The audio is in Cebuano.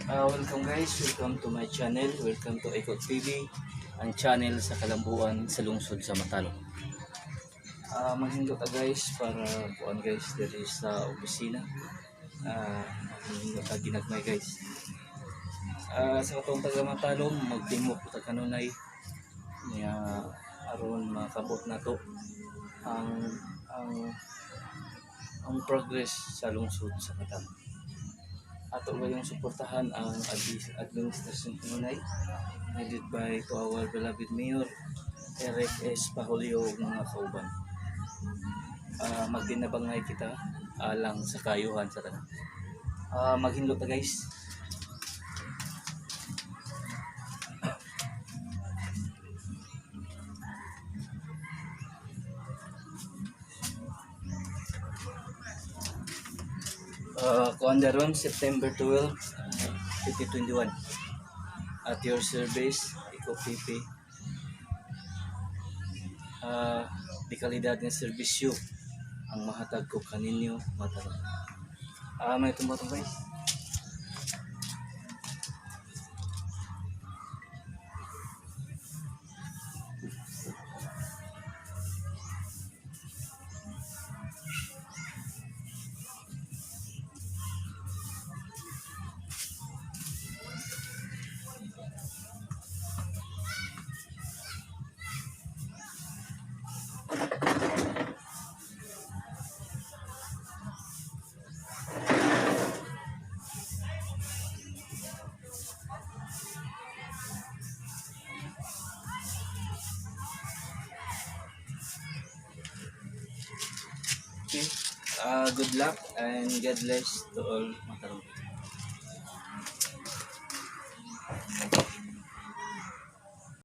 Welcome guys, welcome to my channel, welcome to Ikot TV, ang channel sa Kalambuan sa lungsod sa Matalom. Manghindot ta guys para kuan guys diri sa opisina. Manghindot ta ginagmay guys. Sa katong taga Matalom, magtimok ta kanunay niya aron makabot nato ang progress sa lungsod sa Matalom. Ato gayong suportahan ang administrasyon kanunay headed by to our beloved Mayor Eric S. Pahulio ug mga kauban. Magtinabangay kita alang sa kayuhan sa tanan. Maghinlo ta guys. Kuan daron September 12, 2021. At your service, Iko PP. Di kalidad ng serbisyo ang mahatag ko kaninyo matarong. May tumbatong guys. Okay. Good luck and God bless to all.